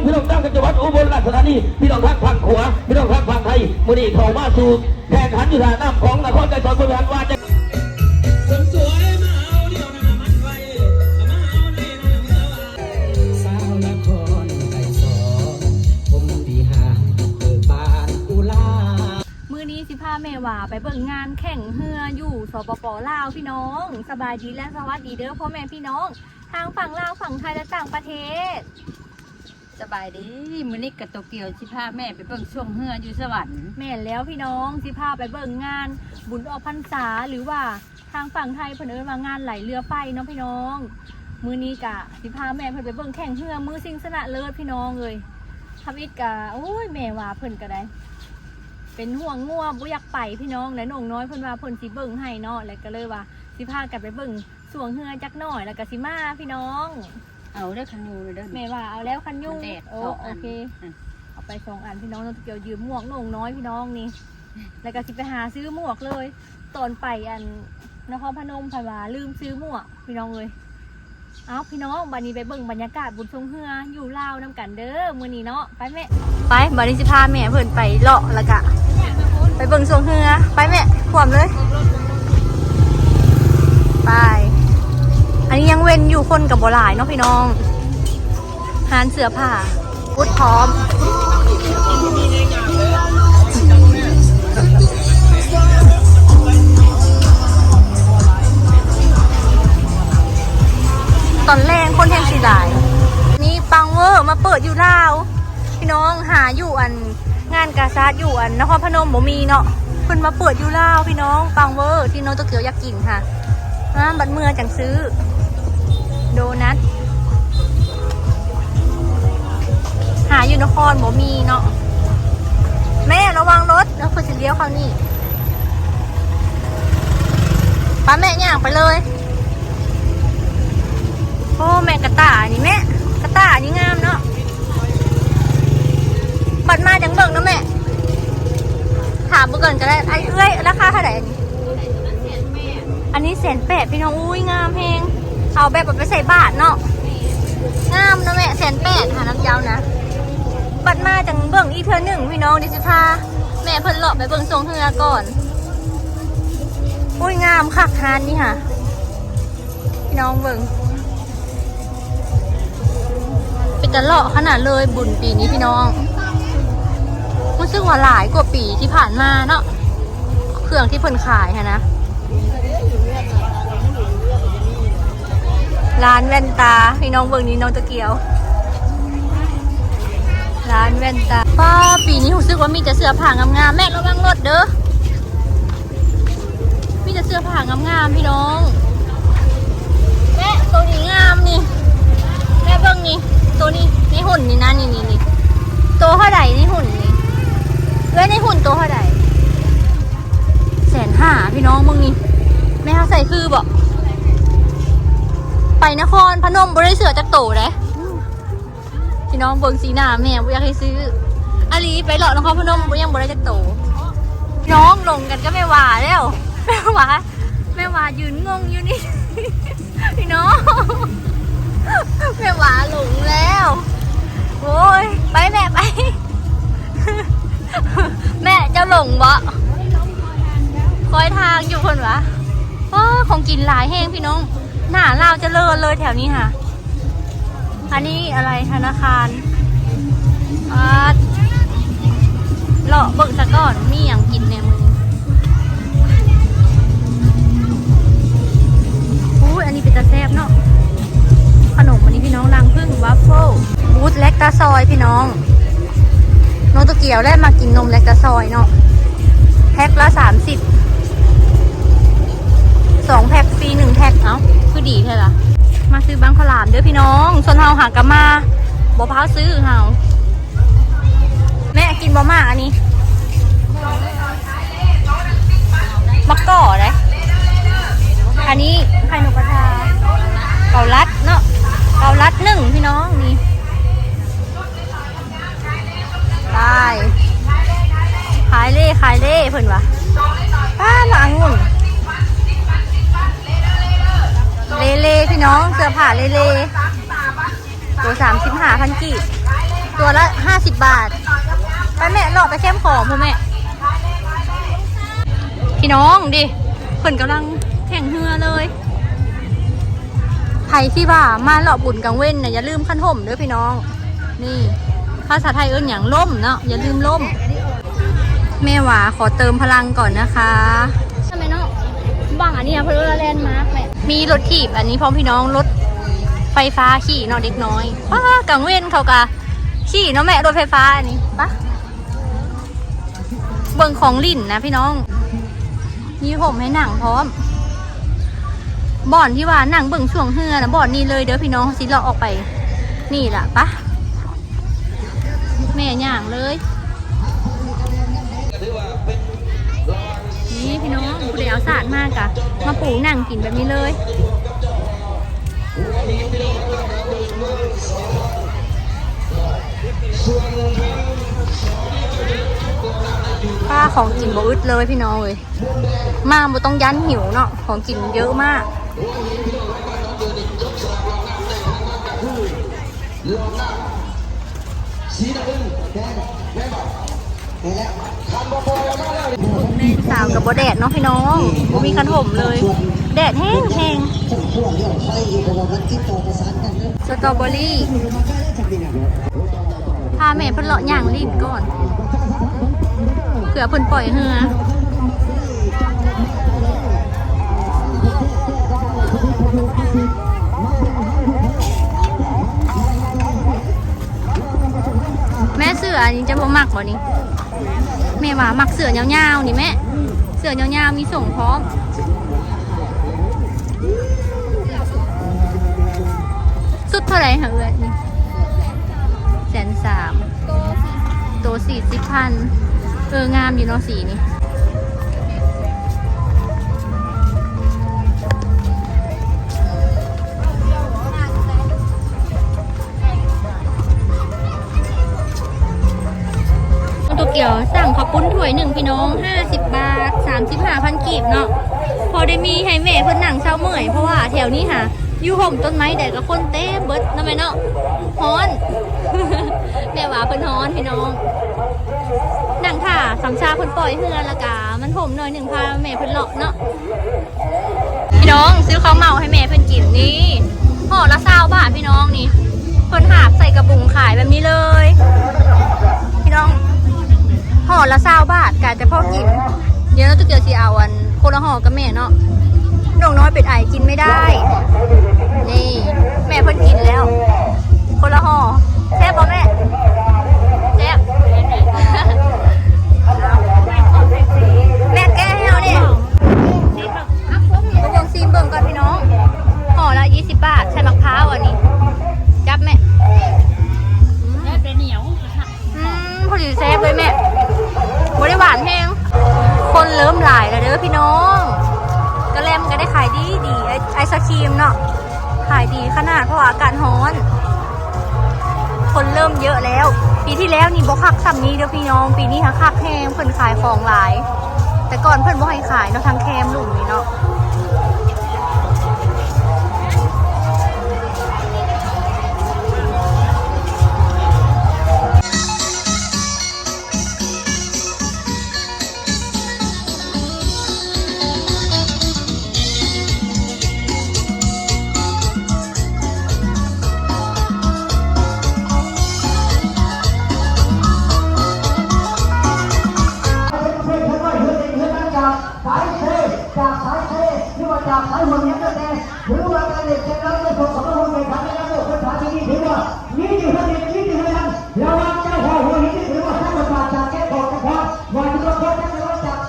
ພີ່ນ້ອງທາງຈັງຫວັດອຸບົນລາຊະທານີ, ພີ່ນ້ອງທາງຝັ່ງຂວາ, ພີ່ນ້ອງທາງຝັ່ງໄທ, ມື້ນີ້ເຂົ້າມາສູ່ແຂ່ງຂັນຢູ່ທ່ານ້ຳຂອງນະຄອນໄກສອນ ບໍລິຫານວ່າຈະ ຄົນສວຍມາເອົາດຽວໜ້າມັນໄວ ມາເອົາໃນນາງສະຫວາຍ ສາວນະຄອນໄກສອນ ຜົມປີຫາເບີກບານກຸລາ. ມື້ນີ້ຊິພາແມ່ຫວາໄປເບິ່ງງານແຂ່ງເຮືອຢູ່ ສປປ ລາວ ພີ່ນ້ອງ. ສະບາຍດີ ແລະ ສະຫວັດດີເດີພໍ່ແມ່ພີ່ນ້ອງ ທາງຝັ່ງລາວ, ຝັ່ງໄທ ແລະ ຕ່າງປະເທດ. ສະບາຍດີ ມື້ນີ້ກະໂຕກຽວຊິພາແມ່ໄປເບິ່ງຊ່ວງເຮືອຢູ່ສະຫວັນ. ແມ່ນແລ້ວພີ່ນ້ອງ, ຊິພາໄປເບິ່ງງານບຸນອອກພັນສາ ຫຼືວ່າທາງຝັ່ງໄທເພິ່ນເອີ້ນວ່າງານໄຫຼເຮືອໄຟເນາະພີ່ນ້ອງ. ມື້ນີ້ກະຊິພາແມ່ເພິ່ນໄປເບິ່ງແຂ່ງເຮືອ ມື້ຊິງຊະນະເລີດພີ່ນ້ອງເອີຍ. ທຳອິດກະ ໂອ້ຍ ແມ່ວ່າເພິ່ນກະໄດ້ເປັນຫ່ວງງົວ ບໍ່ຢາກໄປພີ່ນ້ອງ, ແລະ ນ້ອງນ້ອຍເພິ່ນວ່າເພິ່ນຊິເບິ່ງໃຫ້ເນາະ, ແລະ ກະເລີຍວ່າ ຊິພາກັນໄປເບິ່ງຊ່ວງເຮືອຈັກໜ້ອຍ ແລ້ວກະຊິມາພີ່ນ້ອງ. ເອົາເດີຄັນຢູ່ເດີ. ແມ່ວ່າເອົາແລ້ວຄັນຢູ່. ມັນແດດ ໂອ ສອງອັນ ໂອເຄ ອືມ ເອົາໄປສອງອັນພີ່ນ້ອງ. ນ້ອງໂຕກຽວຢືມໝວກນ້ອງນ້ອຍພີ່ນ້ອງນີ້ ແລ້ວກະຊິໄປຫາຊື້ໝວກເລີຍ. ຕອນໄປອັນນະຄອນພະນົມ ເພິ່ນວ່າລືມຊື້ໝວກພີ່ນ້ອງເອີຍ. ເອົາ ພີ່ນ້ອງ ບາດນີ້ໄປເບິ່ງບັນຍາກາດບຸນຊ່ວງເຮືອຢູ່ລາວນຳກັນເດີມື້ນີ້ເນາະ. ໄປແມ່ ໄປ ບາດນີ້ຊິພາແມ່ເພິ່ນໄປເລາະ ແລ້ວກະໄປເບິ່ງຊ່ວງເຮືອ. ໄປແມ່ ຂວາມເລີຍ ໄປ. ອັນນີ້ຍັງເວັນຢູ່ ຄົນກະບໍ່ຫຼາຍເນາະພີ່ນ້ອງ. ຮ້ານເສື້ອຜ້າ ອຸດພ້ອມ. ຕອນແລງຄົນແຮ່ງຊິຫຼາຍ. ນີ້ປັງເວີມາເປີດຢູ່ລາວ ພີ່ນ້ອງ. ຫາຢູ່ອັນງານກາຊາດຢູ່ອັນນະຄອນພະນົມບໍ່ມີເນາະ, ເພິ່ນມາເປີດຢູ່ລາວພີ່ນ້ອງ. ປັງເວີທີ່ນ້ອງໂຕກຽວຢາກກິນ ຫາ ອ່າ ບັດເມືອຈັ່ງຊື້ໂດນັດ. ຫາຢູ່ນະຄອນບໍ່ມີເນາະ. ແມ່ລະວັງລົດ ເພິ່ນຊິລ້ຽວເຂົ້ານີ້. ໄປແມ່ ຍ່າງໄປເລີຍ. ໂອ້ ແມ່ ກະຕ່ານີ້ແມ່ ກະຕ່ານີ້ງາມເນາະ. ບັດມາຈັ່ງເບິ່ງເນາະແມ່. ຖາມເບິ່ງກ່ອນກະໄດ້. ອັນເອື້ອຍ ລາຄາເທົ່າໃດອັນນີ້? ອັນນີ້ແສນແປດພີ່ນ້ອງ. ອຸ້ຍ ງາມແຮງ. ເອົາແບບເອົາໄປໃສ່ບາດເນາະ. ງາມເນາະແມ່ ແສນແປດ ຫານຳເຈົ້ານະ. ບັດມາຈັ່ງເບິ່ງອີກເທື່ອໜຶ່ງພີ່ນ້ອງ. ດຽວຊິພາແມ່ເພິ່ນເລາະໄປເບິ່ງຊ່ວງເຮືອກ່ອນ. ອຸ້ຍ ງາມຄັກຮ້ານນີ້ຫາ. ພີ່ນ້ອງເບິ່ງ ເປັນຕາເລາະຂະໜາດເລີຍບຸນປີນີ້ພີ່ນ້ອງ. ຮູ້ສຶກວ່າຫຼາຍກວ່າປີທີ່ຜ່ານມາເນາະ ເຄື່ອງທີ່ເພິ່ນຂາຍຫັ້ນນະ. ຮ້ານແວ່ນຕາ ພີ່ນ້ອງເບິ່ງນີ້ ນ້ອງໂຕກຽວ ຮ້ານແວ່ນຕາ. ປ້າ ປີນີ້ຮູ້ສຶກວ່າມີແຕ່ເສື້ອຜ້າງາມໆ. ແມ່ລະວັງລົດເດີ. ມີແຕ່ເສື້ອຜ້າງາມໆພີ່ນ້ອງ. ແມ່ ໂຕນີ້ງາມນີ້ ແມ່ເບິ່ງນີ້ ໂຕນີ້ໃນຫຸ້ນນີ້ນະ ນີ້ໆໆ. ໂຕເທົ່າໃດໃນຫຸ້ນນີ້? ເອື້ອຍ ໃນຫຸ້ນໂຕເທົ່າໃດ? ແສນຫ້າພີ່ນ້ອງ. ເບິ່ງນີ້ ແມ່ເຮົາໃສ່ຄືບໍ່? ໄປນະຄອນພະນົມບໍ່ໄດ້ເສື້ອຈັກໂຕເດ້. ພີ່ນ້ອງເບິ່ງສີໜ້າແມ່ ບໍ່ຢາກໃຫ້ຊື້. ອາຫຼີ ໄປເລາະນະຄອນພະນົມບໍ່ ຍັງບໍ່ໄດ້ຈັກໂຕ. ນ້ອງຫຼົງກັນກັບແມ່ຫວາແລ້ວ. ແມ່ຫວາ ແມ່ຫວາຢືນງົງຢູ່ນີ້ ພີ່ນ້ອງ. ແມ່ຫວາຫຼົງແລ້ວ. ໂອ້ຍ ໄປແມ່ໄປ. ແມ່ ເຈົ້າຫຼົງບໍ? ຄອຍທາງຢູ່ເພິ່ນຫວາ. ອ້າ ຂອງກິນຫຼາຍແຮງພີ່ນ້ອງ. ໜ້າລາວຈະເລີນເລີຍແຖວນີ້ຫາ. ອັນນີ້ອະໄລ? ທະນາຄານ. ປາດ ເລາະເບິ່ງສາກ່ອນ ມີຫຍັງກິນແດ່ມື້ນີ້. ອຸ້ຍ ອັນນີ້ເປັນຕາແຊບເນາະ ຂະໜົມອັນນີ້ພີ່ນ້ອງ. ລັງຜຶ້ງ ວາຟເຟິ້ນ ບູດແລັກຕາຊອຍພີ່ນ້ອງ. ນ້ອງໂຕກຽວແຫຼະມັກກິນນົມແລັກຕາຊອຍເນາະ. ແພັກລະສາມສິບ ສອງແພັກຟຣີໜຶ່ງແພັກ. ເອົ້າ ຄືດີແທ້ລະ. ມາຊື້ບັ້ງຂ້າວຫຼາມເດີພີ່ນ້ອງ. ສ່ວນເຮົາຫາກະມາ ບໍ່ພາຊື້ເຮົາ. ແມ່ກິນບໍ່ໝາກອັນນີ້? ໝາກກໍເດ້. ອັນນີ້ໄຂ່ນົກກະທາ ເກົາລັດເນາະ ເກົາລັດໜຶ່ງພີ່ນ້ອງນີ້. ໄປ ຂາຍເລ ຂາຍເລເພິ່ນວ່າ. ປ້າ ໝາກອະງຸ່ນ ເລເລພີ່ນ້ອງ ເສື້ອຜ້າເລເລ ໂຕສາມສິບຫ້າພັນກີບ. ຕົວລະຫ້າສິບບາດ. ໄປແມ່ ເລາະໄປແຄມຂອງພຸ້ນແມ່. ພີ່ນ້ອງເດ້ ເພິ່ນກຳລັງແຂ່ງເຮືອເລີຍ. ໃຜທີ່ວ່າມາເລາະບຸນກາງເວັນນະ ຢ່າລືມຄັນຮົ່ມເດີພີ່ນ້ອງ. ນີ້ ພາສາໄທເອີ້ນຫຍັງ? ຮົ່ມເນາະ, ຢ່າລືມຮົ່ມ. ແມ່ຫວາຂໍເติມພະລັງກ່ອນນະຄະ. ແມ່ເນາະ ບັງອັນນີ້ເພິ່ນເອີ້ນວ່າແລນມາກແມ່. ມີລົດຖີບອັນນີ້ພ້ອມພີ່ນ້ອງ, ລົດໄຟຟ້າຂີ່ເນາະເດັກນ້ອຍ. ປ້າ ກາງເວັນເຂົາກະຂີ່ເນາະແມ່ ລົດໄຟຟ້າອັນນີ້. ປະ ເບິ່ງຂອງຫຼິ້ນນະພີ່ນ້ອງ, ມີຮົ່ມໃຫ້ນັ່ງພ້ອມ. ບ່ອນທີ່ວ່ານັ່ງເບິ່ງຊ່ວງເຮືອນະ ບ່ອນນີ້ເລີຍເດີພີ່ນ້ອງ. ຊິເລາະອອກໄປນີ້ລະ. ປະ ແມ່ຍ່າງເລີຍ. ນີ້ພີ່ນ້ອງ ຜູ້ໃດເອົາສາດມາກະມາປູນັ່ງກິນແບບນີ້ເລີຍ. ປ້າ ຂອງກິນບໍ່ອຶດເລີຍພີ່ນ້ອງເອີຍ. ມາບໍ່ຕ້ອງຢ້ານຫິວເນາະ, ຂອງກິນເຍອະມາກ. ສາວກະບໍ່ແດດເນາະພີ່ນ້ອງ, ບໍ່ມີຄັນຮົ່ມເລີຍ, ແດດແຮງໆ. ສະຕໍເບີຣີ. ພາແມ່ເພິ່ນເລາະຍ່າງຫຼິ້ນກ່ອນ ເພື່ອເພິ່ນປ່ອຍເຮືອ. ແມ່ ເສື້ອອັນນີ້ເຈົ້າບໍ່ມັກບໍ່ນີ້? ແມ່ວ່າມັກເສື້ອຍາວໆນີ້ແມ່, ເສື້ອຍາວໆ ມີສົ້ງພ້ອມ. ຊຸດເທົ່າໃດຫາເອື້ອຍນີ້? ແສນສາມ. ໂຕສີ່ສິບພັນ. ເອີ ງາມຢູ່ເນາະສີນີ້. ນ້ອງໂຕກຽວສັ່ງເຂົ້າປຸ້ນຖ້ວຍໜຶ່ງພີ່ນ້ອງ ຫ້າສິບບາດ, ສາມສິບຫ້າພັນກີບເນາະ. ພໍໄດ້ມີໃຫ້ແມ່ເພິ່ນນັ່ງເຊົາເມື່ອຍ ເພາະວ່າແຖວນີ້ຫາ ຢູ່ຮົ່ມຕົ້ນໄມ້ໃດກະຄົນເຕັມເບິດເນາະແມ່ເນາະ. ຮ້ອນ ແມ່ວ່າເພິ່ນຮ້ອນພີ່ນ້ອງ. ນັ່ງຖ້າສຳຊາເພິ່ນປ່ອຍເຮືອ ລະກະມັນຮົ່ມໜ້ອຍໜຶ່ງ ພາແມ່ເພິ່ນເລາະເນາະ. ພີ່ນ້ອງ ຊື້ເຂົ້າເໝົາໃຫ້ແມ່ເພິ່ນກິນນີ້ ຫໍ່ລະຊາວບາດພີ່ນ້ອງນີ້. ເພິ່ນຫາບໃສ່ກະບຸງຂາຍແບບນີ້ເລີຍພີ່ນ້ອງ, ຫໍ່ລະຊາວບາດ ກະຈະພໍກິນ. ດຽວນ້ອງໂຕກຽວຊິເອົາອັນ ຄົນລະຫໍ່ກັບແມ່ເນາະ. ໜູນ້ອຍເປັນໄອກິນໄມ່ໄດ້. ນີ້ ແມ່ເພິ່ນກິນແລ້ວ ຄົນລະຫໍ່. ແຊບບໍ່ແມ່? ແຊບ. ແມ່ແກະໃຫ້ເຮົານີ້. ມາເບິ່ງ ຊີມເບິ່ງກ່ອນພີ່ນ້ອງ. ຫໍ່ລະຊາວບາດ ໃສ່ໝາກພ້າວອັນນີ້. ຈັບແມ່. ອືມ ພໍດີແຊບເລີຍແມ່, ບໍ່ໄດ້ຫວານແຮງ. ຄົນເລີ່ມຫຼາຍແລ້ວເດີພີ່ນ້ອງ. ກະແລັມກະໄດ້ຂາຍດີດີ, ໄອ ໄອສະຄຣີມເນາະ ຂາຍດີຂະໜາດ ເພາະວ່າອາກາດຮ້ອນ. ຄົນເລີ່ມເຍອະແລ້ວ. ປີທີ່ແລ້ວນີ້ບໍ່ຄັກສ່ຳນີ້ເດີພີ່ນ້ອງ, ປີນີ້ຫາຄັກແຮງ, ເພິ່ນຂາຍຂອງຫຼາຍ. ແຕ່ກ່ອນເພິ່ນບໍ່ໃຫ້ຂາຍເນາະ ທາງແຄມລຸ່ມນີ້ເນາະ. ເປັນເພງເພິ່ນໄວ້ເຮືອນເອງເຮືອນນາງຈາກສາຍເຊ ຈາກສາຍເຊ ຫຼືວ່າຈາກສາຍຫົວເໜຽງກໍແຕ່ ຖືວ່າການເລນເຊລາວຈະສົ່ງສຳມາຫົວໃນການແຂ່ງຂັນໂລກຄົນສາຍທີ່ນີ້ ຖືວ່າມີຈື່ເຮືອນເອງ ມີຈື່ເຮືອນນາງ ລະຫວ່າງເຈົ້າພໍ່ຫົວຫີນ ຖືວ່າສ້າງບົດບາດຈາກແກ່ຂອງນະຄອນ ວ່າຢູ່ນະຄອນຈັກກະວານຈາກ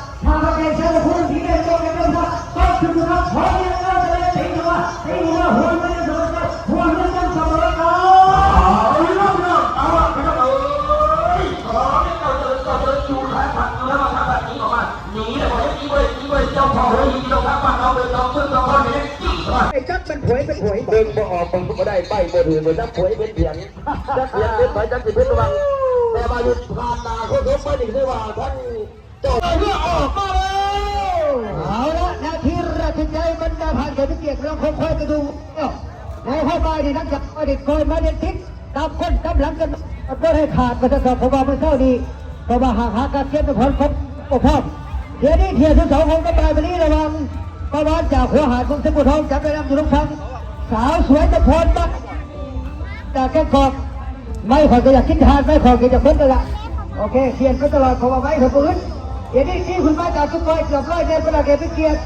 ຈັກເປັນຜວຍເປັນຜວຍ ເບິ່ງບໍ່ອອກ ເບິ່ງບໍ່ໄດ້ ໄປບໍ່ຖືກ ບໍ່ຈັກຜວຍເປັນຜຽງ ຈັກຜຽງເປັນໃຜ ຈັກຊິເປັນລະຫວ່າງ ແຕ່ວ່າຢູ່ຜ່ານໜ້າຄົນທົ່ວໄປນີ້ ຄືວ່າທ່ານ ເຈົ້າເລືອກອອກມາແລ້ວ. ເອົາລະ ນາທີລະສິບໃຈ ບັນດາຜ່ານເຂົາເປັນກຽດ ລອງຄ່ອຍໆໄປດູ. ໃນຮອບບ່າຍນີ້ ຫຼັງຈາກໄດ້ກອຍມາເດັດຕິດ ຕາມຄົນຕາມຫຼັງກັນ ບໍ່ໃຫ້ຂາດ ວ່າຊັ້ນເຖາະ ເພາະວ່າມື້ເຊົ້ານີ້ ເພາະວ່າຫາກ ຫາການເກັບນະຄອນຄົບບໍ່ພ້ອມ. ດຽວນີ້ເທື່ອທີສອງຂອງກຳປາຍມະນີ ລະຫວ່າງປາວານຈາກຫົວຫາດ ເມືອງໄຊພູທອງ ຈະໄປນຳຢູ່ທາງຝັ່ງ ສາວສວຍຕະພອນ ຈາກແກ້ງກອກ. ໄມ້ຂ້ອຍກໍຢາກກິນທານ ໄມ້ຂ້ອຍກໍຈະໝົດແລ້ວລະ. ໂອເຄ ປ່ຽນໄປຕະຫຼອດ ເພາະວ່າໄມ້ຂ້ອຍບໍ່ອຶດ. ດຽວນີ້ຕີຂຶ້ນມາຈາກຈຸດປ່ອຍ ເກືອບຮ້ອຍແມັດ ປະດັກເດດ ເປັນກຽດ.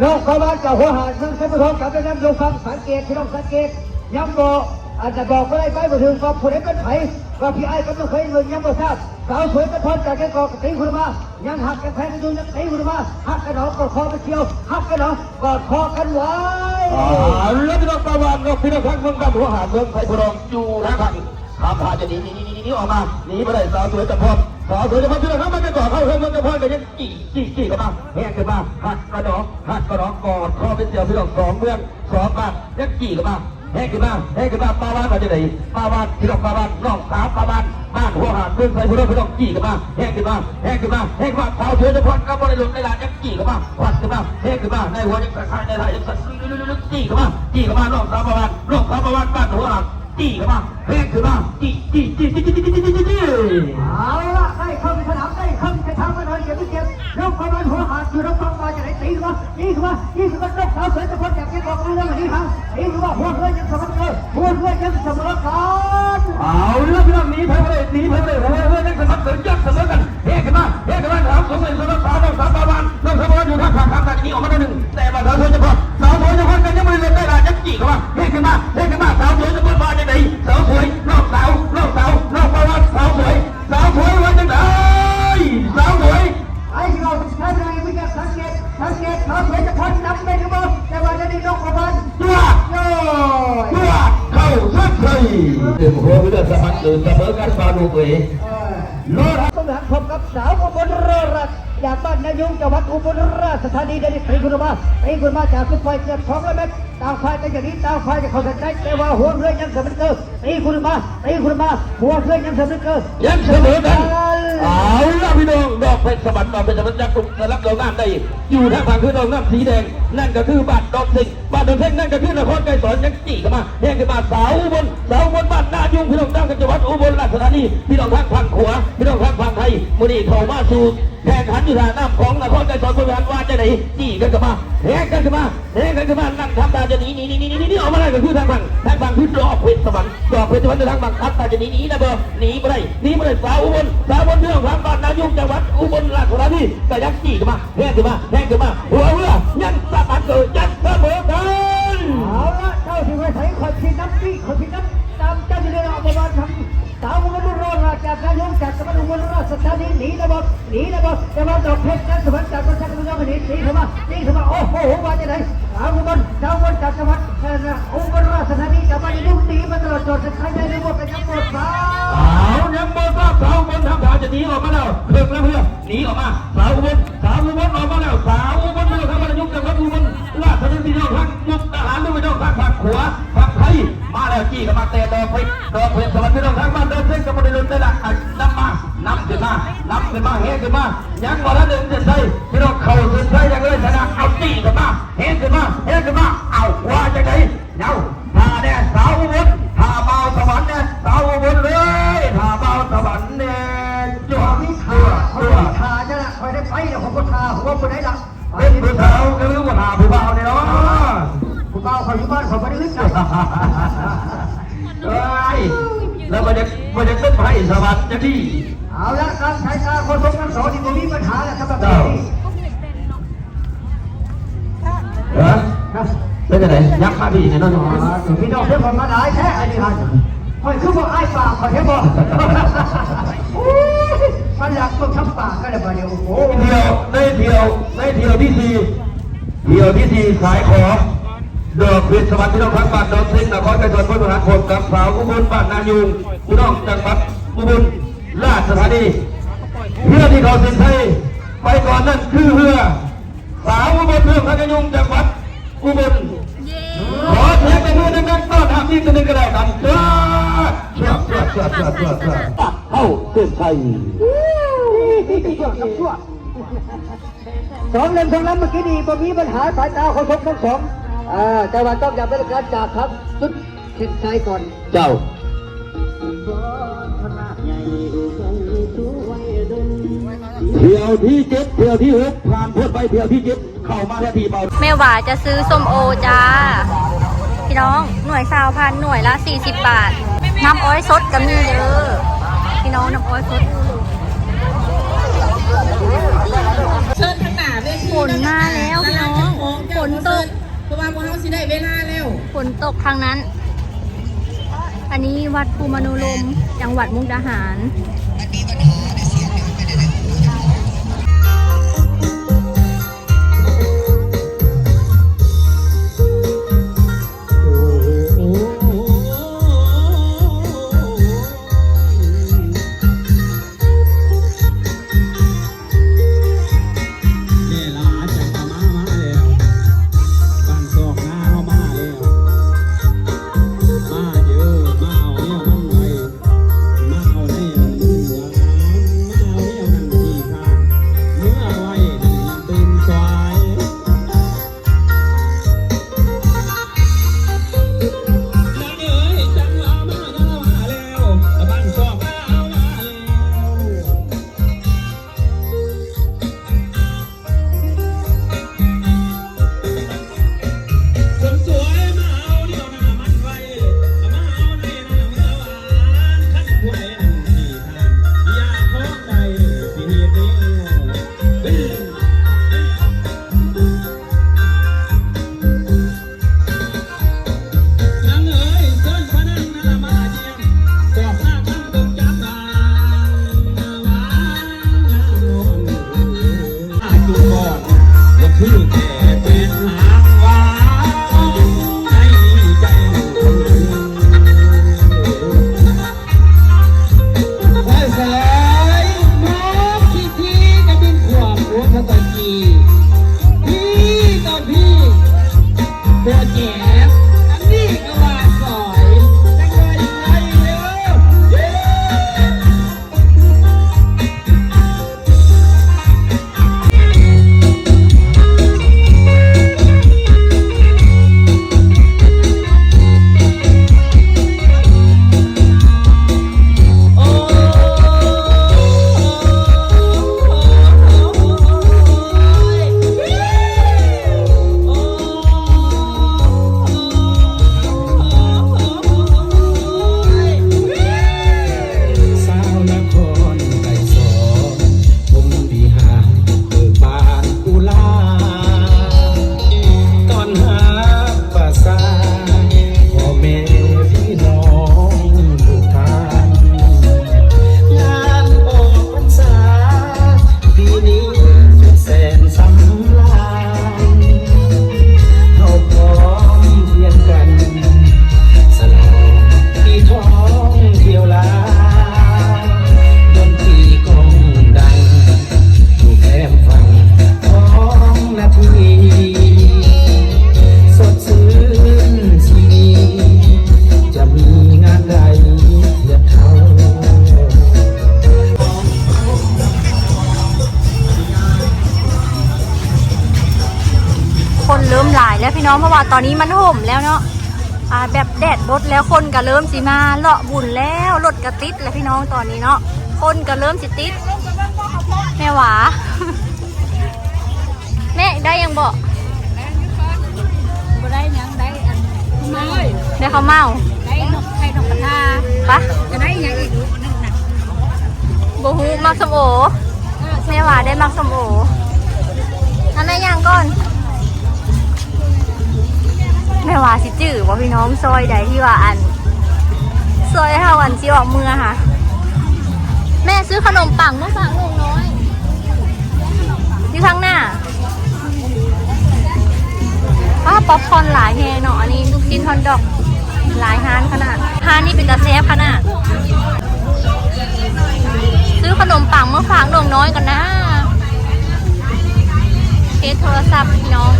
ນ້ອງປາວານຈາກຫົວຫາດ ເມືອງໄຊພູທອງ ກັບໄປນຳຢູ່ຝັ່ງ. ສັງເກດ ພີ່ນ້ອງສັງເກດ ຍັງບໍ່ ອາດຈະບອກບໍ່ໄດ້ ໄປບໍ່ເຖິງວ່າຜູ້ໃດເປັນໃຜ ວ່າພີ່ອ້າຍກັບນ້ອງເຂີຍເບິ່ງ ຍັງບໍ່ຊາບ. ສາວສວຍຕະພອນຈາກແກ້ງກອກ ກໍຕີຂຶ້ນມາ ຍັງຮັກກັນແພງກັນຢູ່ ຍັງຕີຂຶ້ນມາ ຮັກກັນເນາະ ກອດຄໍໄປທ່ຽວ ຮັກກັນເນາະ ກອດຄໍກັນໄວ້. ເອົາລະ ພີ່ນ້ອງປາວານເນາະ ພີ່ນ້ອງທາງເມືອງດຳ ຫົວຫາດ ເມືອງໄຊພູທອງ ຢູ່ທາງຂ້າງ ທຳທ່າຈະໜີ ໜີ ໜີ ໜີ ໜີ ໜີອອກມາ ໜີບໍ່ໄດ້ ສາວສວຍຕະພອນ ສາວສວຍຕະພອນ ພີ່ນ້ອງທາງບ້ານແກ້ງກອກ ເຮົາເຮືອນເມືອງຕະພອນ ກໍຍັງຈີ້ ຈີ້ ຈີ້ເຂົ້າມາ ແຮງຂຶ້ນມາ ຮັກກັນເນາະ ຮັກກັນເນາະ ກອດຄໍໄປທ່ຽວ ພີ່ນ້ອງສອງເມືອງ ສອງບ້ານ ຍັງຈີ້ເຂົ້າມາ ແຮງຂຶ້ນມາ ແຮງຂຶ້ນມາ ປາວານວ່າຈັ່ງໃດ ປາວານ ພີ່ນ້ອງປາວານ ນ້ອງສາວປາວານ ບ້ານຫົວຫາດ ເມືອງໄຊພູທອງ ພີ່ນ້ອງຈີ້ເຂົ້າມາ ແຮງຂຶ້ນມາ ແຮງຂຶ້ນມາ ແຮງຂຶ້ນມາ ສາວສວຍຕະພອນ ກັບບໍ່ໄດ້ຫຼຸດໄດ້ຫຼານ ຍັງຈີ້ເຂົ້າມາ ວັດຂຶ້ນມາ ແຮງຂຶ້ນມາ ໃນຫົວຍັງສະໄຄ ໃນທ້າຍຍັງສະ ຈີ້ເຂົ້າມາ ຈີ້ເຂົ້າມາ ນ້ອງສາວປາວານ ນ້ອງສາວປາວານ ບ້ານຫົວຫາດ ຈີ້ເຂົ້າມາ ແຮງຂຶ້ນມາ ຈີ້ ຈີ້ ຈີ້ ເອົາລະ ໃກ້ເຄິ່ງສະໜາມ ໃກ້ເຄິ່ງເສັ້ນທາງ ມາໜ່ອຍ ເກັບໄປເກັບ ລົງປະມານຫົວຫາດ ຢູ່ທາງຝັ່ງ ວ່າຈັ່ງໃດ ຕີຂຶ້ນມາ ຕີຂຶ້ນມາ ຕີຂຶ້ນມາ ນ້ອງສາວສວຍຕະພອນ ຈາກແກ້ງກອກ ເອົາເລື່ອງອັນນີ້ ຫາ ຕີຂຶ້ນມາ ຫົວເຮືອຍັງສະບັດເກີ ຫົວເຮືອຍັງສະເໝີກັນ. ເອົາລະ ພີ່ນ້ອງ ໜີໃຜບໍ່ໄດ້ ໜີໃຜບໍ່ໄດ້ ຫົວເຮືອຍັງສະບັດເກີ ຍັງສະເໝີກັນ ແຮງຂຶ້ນມາ ແຮງຂຶ້ນມາ ສາມສອງ ໜຶ່ງ ສຳລັບສາວ ນ້ອງສາວປາວານ ນ້ອງສາວປາວານ ຢູ່ທາງຂ້າງ ທາງດ້ານນີ້ ອອກມາໜ້ອຍໜຶ່ງ ແຕ່ວ່າສາວສວຍຕະພອນ ສາວສວຍຕະພອນ ກໍຍັງບໍ່ໄດ້ລົງໄດ້ຫຼາຍ ຍັງຈີ້ເຂົ້າມາ ແຮງຂຶ້ນມາ ແຮງຂຶ້ນມາ ສາວສວຍຕະພອນ ວ່າຈັ່ງໃດ ສາວສວຍ ນ້ອງສາວ ນ້ອງສາວ ນ້ອງປາວານ ສາວສວຍ ສາວສວຍວ່າຈັ່ງໃດ ສາວສວຍ ໄອ້ເຮົາ ສາວສວຍ ມີການສັງເກດ ສັງເກດ ສາວສວຍຕະພອນນຳໄດ້ຫຼືບໍ່ ແຕ່ວ່າດຽວນີ້ນ້ອງປາວານ ຕົວະ ໂອ້ຍ ຕົວະ ເຂົ້າເສັ້ນໄຊ ເຕັມຫົວເລືອດສະພັດ ເອີ ສະເໝີກັນ ບາລູກເອີຍ ເອີ ລໍ ຕ້ອງຫັນພົບກັບສາວອຸບົນ ລໍ ຈາກບ້ານນາຍຸງ ຈັງຫວັດອຸບົນລາຊະທານີ ໄດ້ຕີຂຶ້ນມາ ຕີຂຶ້ນມາຈາກຈຸດປ່ອຍເກືອບສອງຮ້ອຍແມັດ ຕ່າງຝ່າຍກໍຢາກໜີ ຕ່າງຝ່າຍຈະເຂົ້າເສັ້ນໄຊ ແຕ່ວ່າຫົວເຮືອຍັງສະເໝີ ຕີຂຶ້ນມາ ຕີຂຶ້ນມາ ຫົວເຮືອຍັງສະເໝີ ຍັງສະເໝີກັນ ເອົາລະ ພີ່ນ້ອອງ ດອກເພັດສະຫວັນ ດອກເພັດສະຫວັນ ຈາກກຸ່ມສະຫຼັບດອກນ້ຳໄດ້ ຢູ່ທາງຝັ່ງຄືດອກນ້ຳສີແດງ ນັ້ນກໍຄືບ້ານດອນເຊັງ ບ້ານດອນເຊັງ ນັ້ນກໍຄືນະຄອນໄກສອນ ຍັງຈີ້ເຂົ້າມາ ແຮງຂຶ້ນມາ ສາວອຸບົນ ສາວອຸບົນ ບ້ານນາຍຸງ ພີ່ນ້ອງທາງຈັງຫວັດອຸບົນລາຊະທານີ ພີ່ນ້ອງທາງຝັ່ງຂວາ ພີ່ນ້ອງທາງຝັ່ງໄທ ມື້ນີ້ເຂົ້າມາສູ່ ແຂ່ງຂັນຢູ່ທ່ານ້ຳຂອງນະຄອນໄກສອນ ບໍລິຫານວ່າຈັ່ງໃດ ຈີ້ກັນເຂົ້າມາ ແຮງກັນເຂົ້າມາ ແຮງກັນເຂົ້າມາ ນັ່ງທຳທ່າຈະໜີ ໜີ ໜີ ໜີ ໜີ ໜີ ອອກມາ ນັ້ນກໍຄືທາງຝັ່ງ ທາງຝັ່ງຄືດອກເພັດສະຫວັນ ດອກເພັດສະຫວັນ ຢູ່ທາງຝັ່ງ ທຳທ່າຈະໜີ ໜີໄດ້ບໍ່ ໜີບໍ່ໄດ້ ໜີບໍ່ໄດ້ ສາວອຸບົນ ສາວອຸບົນ ພີ່ນ້ອງທາງບ້ານນາຍຸງ ຈັງຫວັດອຸບົນລາຊະທານີ ກໍຍັງຈີ້ເຂົ້າມາ ແຮງຂຶ້ນມາ ແຮງຂຶ້ນມາ ຫົວເຮືອຍັງສາມາດເກີດ ຍັງສະເໝີກັນ ເອົາລະ ເຈົ້າຊິໄປໃສ ຂ້ອຍຊິນຳຕີ ຂ້ອຍຊິນຳຕາມເຈົ້າຢູ່ເລີຍ ເອົາປະມານທຳ ສາວອຸບົນ ລໍລາຈາກນາຍົງ ຈາກຈັງຫວັດອຸບົນລາຊະທານີ ໜີແລ້ວບໍ່ ໜີແລ້ວບໍ່ ແຕ່ວ່າດອກເພັດນັ້ນສະຫວັນຈາກຕົ້ນສັກ ກໍບໍ່ຍອມໃຫ້ໜີ ໜີເຂົ້າມາ ໜີເຂົ້າມາ ໂອ້ໂຫ ວ່າຈັ່ງໃດ ສາວອຸບົນ ສາວອຸບົນຈາກຈັງຫວັດ ເອີ ອຸບົນລາຊະທານີ ຈາກບ້ານນາຍຸງ ໜີມາຕະຫຼອດ ຈອດເສັ້ນໄຊໄດ້ຫຼືບໍ່ ກໍຍັງບໍ່ຊາບ ອ້າວ ຍັງບໍ່ຊາບ ສາວອຸບົນທຳທ່າຈະໜີອອກມາແລ້ວ ເພິ່ງລຳເຮືອ ໜີອອກມາ ສາວອຸບົນ ສາວອຸບົນອອກມາແລ້ວ ສາວອຸບົນ ພີ່ນ້ອງທາງບ້ານນາຍຸງ ຈັງຫວັດອຸບົນລາຊະທານີ ພີ່ນ້ອງທາງມຸກດາຫານ ຫຼື ພີ່ນ້ອງທາງຝັ່ງຂວາ ຝັ່ງໄທ ມາແລ້ວ ຈີ້ເຂົ້າມາ ແຕ່ດອກເພັດ ດອກເພັດສະຫວັນ ພີ່ນ້ອງທາງບ້ານດອນເຊັງ ກໍບໍ່ໄດ້ຫຼຸດໄດ້ລະ ນຳມາ ນຳຂຶ້ນມາ ນຳຂຶ້ນມາ ແຮງຂຶ້ນມາ ຍັງບໍ່ທັນເຖິງເສັ້ນໄຊ ພີ່ນ້ອງເຂົ້າເສັ້ນໄຊຢ່າງເລີຍ ຊະນະ ເອົາ ຈີ້ເຂົ້າມາ ແຮງຂຶ້ນມາ ແຮງຂຶ້ນມາ ເອົາ ວ່າຈັ່ງໃດ ເອົາ ຖ້າແດ່ ສາວອຸບົນ ຖ້າບ່າວສະຫວັນແດ່ ສາວອຸບົນເອີຍ ຖ້າບ່າວສະຫວັນແດ່ ຕົວະ ຕົວະ ຕົວະ ຖ້າຈັ່ງນັ້ນ ຂ້ອຍໄດ້ໄປແລ້ວ ຂ້ອຍບໍ່ຖ້າຫົວຜູ້ໃດລະ ເປັນຜູ້ສາວກໍຄືວ່າຫາຜູ້ບ່າວນີ້ເນາະ ຜູ້ບ່າວຂ້ອຍຢູ່ບ້ານຂ້ອຍບໍ່ໄດ້ອຶດໃຈ ເອີຍ ແລ້ວບໍ່ຢາກ ບໍ່ຢາກເປັນໄພສະຫວັນຈັກທີ ເອົາລະ ຕາມສາຍຕາຄົນສົງທັງສອງນີ້ບໍ່ມີບັນຫາລະ ສຳລັບເຈົ້າ ເອີ ເປັນຈັ່ງໃດ ຍັບມາພີ້ແນ່ນອນ ພີ່ນ້ອງເພິ່ນມາຫຼາຍແທ້ ອັນນີ້ຫັ້ນ ຂ້ອຍຄືບໍ່ອາຍປາກຂ້ອຍແທ້ບໍ່ ໂອ້ຍ ມັນຫຼັກເບິ່ງທຳປາກກັນແລ້ວບາດນີ້ ໂອ້ໂຫ ທ່ຽວ ໃນທ່ຽວ ໃນທ່ຽວທີສີ່ ທ່ຽວທີສີ່ ສາຍຂໍ ດອກເພັດສະຫວັນ ພີ່ນ້ອງທາງບ້ານດອນເຊັງ ນະຄອນໄກສອນ ໂພດວິຫານ ພົບກັບສາວອຸບົນ ບ້ານນາຍຸງ ພີ່ນ້ອງ ຈັງຫວັດອຸບົນລາຊະທານີ ເຮືອທີ່ເຂົ້າເສັ້ນໄຊໄປກ່ອນນັ້ນຄືເຮືອ ສາວອຸບົນ ເມືອງນາຍຸງ ຈັງຫວັດອຸບົນ ຂໍສຽງຕົບມືດັງໆ ຕ້ອນຮັບອີກເທື່ອໜຶ່ງກໍແລ້ວກັນ ເຂົ້າເສັ້ນໄຊ ສອງເຫຼັ້ມສອງລຳເມື່ອກີ້ນີ້ບໍ່ມີບັນຫາ ສາຍຕາຄົນສົງທັງສອງ ເອີ ແຕ່ວ່າຕ້ອງຢາກເປັນການຈາກທາງຈຸດເສັ້ນໄຊກ່ອນ ເຈົ້າ. ເອົາທີເຈັດ ເທື່ອທີຫົກ ຜ່ານພົ້ນໄປເທື່ອທີເຈັດ ເຂົ້າມາແທນທີ່ເບົາ. ແມ່ຫວາຈະຊື້ສົ້ມໂອຈ້າ ພີ່ນ້ອງ ໜ່ວຍຊາວພັນ ໜ່ວຍລະສີ່ສິບບາດ. ນ້ຳອ້ອຍສົດກໍມີເດີ ພີ່ນ້ອງ ນ້ຳອ້ອຍສົດ. ເຊີນທາງໜ້າເວທີ ຝົນມາແລ້ວ ພີ່ນ້ອງ ຝົນຕົກ. ເພາະວ່າພວກເຮົາຊິໄດ້ເວລາແລ້ວ ຝົນຕົກຄັ້ງນັ້ນ. ອັນນີ້ວັດພູມະໂນລົມ ຈັງຫວັດມຸກດາຫານ. ແມ່ຫຼ້າຈັນຕະມາມາແລ້ວ ບ້ານຊອກນາເຮົາມາແລ້ວ ມາເດີ ມາເອົາແນວມັນໄວ ມາເອົາແນວມັນຫວານ ມາເອົາແນວນັ້ນທີ່ຂ້ານ ເມື່ອໄວໃຫ້ຕື່ນສວາຍ. ນາງເອີຍ ຈັນລາມາ ນາມາແລ້ວ ບ້ານຊອກນາເຮົາມາແລ້ວ. ຄົນສວຍມາເອົາແນວໜ້າມັນໄວ ມາເອົາໃນໜ້າເມືອຫວານ ຄັນຜູ້ໃດນັ້ນທີ່ທ່ານຢາກຂອງໄດ້ ຊິເຮັດແນວ ນາງເອີຍ ເຊີນພະນາງນັ້ນລະມາຢ້ຽມ ສອບໜ້າຄຳເບິ່ງຈັກບານ ຫວານງາມນວນເອີຍ ອາຍຸກ່ອນ ບໍ່ຄືແຕ່ເປັນຫາງຫວານໃນໃຈຄົນອື່ນ. ສາຍສາຍ ມອງພິທີກະບິນຂວາມຫົວຂະຕະກີ ພີກະພີ ບໍ່ແຈບ ອັນນີ້ກະວ່າສອຍ ຈັກໜ້ອຍໄປເດີ. ຊາວນະຄອນໄກສອນ ພົມວິຫານ ເບີກບານກຸລາ ຕ້ອນຮັບປະຊາ ພໍ່ແມ່ພີ່ນ້ອງທຸກທ່ານ ງານອອກພັນສາ ປີນີ້ສຸດແສນສຳລານ ເຮົາພ້ອມພຽງກັນ ສະຫຼອງປີທອງທ່ຽວລາວ ດົນຕີກ້ອງດັງ ຢູ່ແຄມຝັ່ງຂອງນາທີ ສົດຊື່ນຊີວິດ ຈະມີງານໃດທຽບເທົ່າ. ຄົນເລີ່ມຫຼາຍແລ້ວພີ່ນ້ອງ ເພາະວ່າຕອນນີ້ມັນຫົ່ມແລ້ວເນາະ ອ່າ ແບບແດດບົດແລ້ວ ຄົນກະເລີ່ມຊິມາເລາະບຸນແລ້ວ ລົດກະຕິດແລ້ວພີ່ນ້ອງ ຕອນນີ້ເນາະ ຄົນກະເລີ່ມຊິຕິດ. ແມ່ຫວາ ແມ່ໄດ້ຫຍັງບໍ່? ບໍ່ໄດ້ຫຍັງ ໄດ້ອັນ ເຂົ້າເໝົາ ໄດ້ເຂົ້າເໝົາ ໄດ້ນົກໄຂ່ນົກກະທາ ປະ ຈະໄດ້ຫຍັງອີກ? ບໍ່ຮູ້ ໝາກສົ້ມໂອ ເອີ ແມ່ຫວາໄດ້ໝາກສົ້ມໂອ. ອັນນັ້ນຫຍັງກ່ອນ? ແມ່ຫວາຊິຈື່ບໍ່ພີ່ນ້ອງ? ຊອຍໃດທີ່ວ່າອັນ ຊອຍເຮົາອັນຊິອອກເມືອຫາ. ແມ່ຊື້ຂະໜົມປັງມາຝາກໜຸ່ມນ້ອຍ ຢູ່ທາງໜ້າ. ອ້າ ປັອບຄອນຫຼາຍແຮງເນາະ ອັນນີ້ລູກຊີ້ນຮອດດອກ ຫຼາຍຮ້ານຂະໜາດ. ຮ້ານນີ້ເປັນຕາແຊບຂະໜາດ. ຊື້ຂະໜົມປັງມາຝາກໜຸ່ມນ້ອຍກ່ອນນາ. ເຄສໂທລະສັບພີ່ນ້ອງ.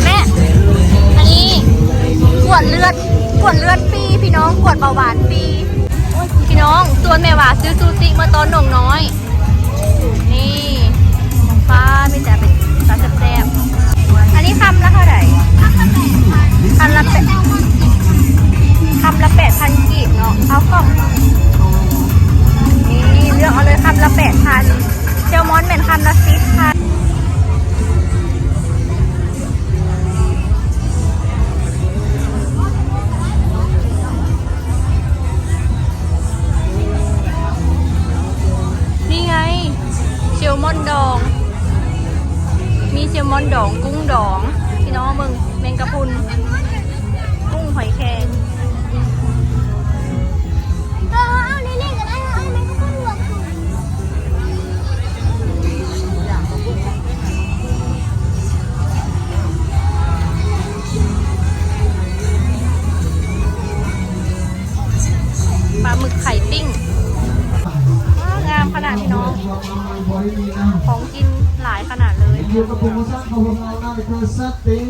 ແມ່ ອັນນີ້ກວດເລືອດ ກວດເລືອດຟຣີພີ່ນ້ອງ ກວດເບົາຫວານຟຣີພີ່ນ້ອງ. ຊວນແມ່ຫວາຊື້ຊູຊິເມື່ອຕອນໜຸ່ມນ້ອຍ. ນີ້ ປ້າ ມີແຕ່ເປັນຕາແຊບໆ. ອັນນີ້ຄຳລະເທົ່າໃດ? ຄຳລະແປດ ດອງ ມີແຊລມອນດອງ ກຸ້ງດອງ ພີ່ນ້ອງເບິ່ງ ແມງກະພຸນ ກຸ້ງ ຫອຍແຄງ. ເອີ ເອົາໃນນີ້ກໍໄດ້ ເອົາແມງກະພຸນລວກ ປາໝຶກໄຂ່ປີ້ງ ວ້າວ ງາມຂະໜາດພີ່ນ້ອງ ຂອງກິນຫຼາຍຂະໜາດເລີຍ. ຢູ່ກັບໂປຣໂມຊັນຂອງພວກເຮົານັ້ນຄືສະເຕັກ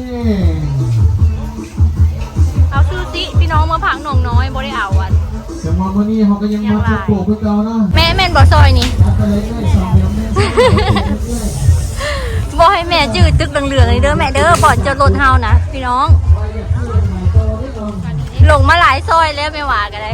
ເອົາຊູຊິພີ່ນ້ອງ ເມືອພັກໜອງນ້ອຍ ບໍ່ໄດ້ເອົາອັນ ແຕ່ວ່າມື້ນີ້ເຮົາກໍຍັງມາຈອບໂປຄືເກົ່ານະ. ແມ່ແມ່ນບໍ່ຊອຍນີ້ ເອົາໄປເລື້ອຍໆ ສາມເດືອນແມ່ ບໍ່ໃຫ້ແມ່ຈື່ຕຶກເຫຼືອງໆນີ້ເດີແມ່ເດີ ບ່ອນຈອດລົດເຮົານະພີ່ນ້ອງ. ລົງມາຫຼາຍຊອຍແລ້ວແມ່ຫວາກໍໄດ້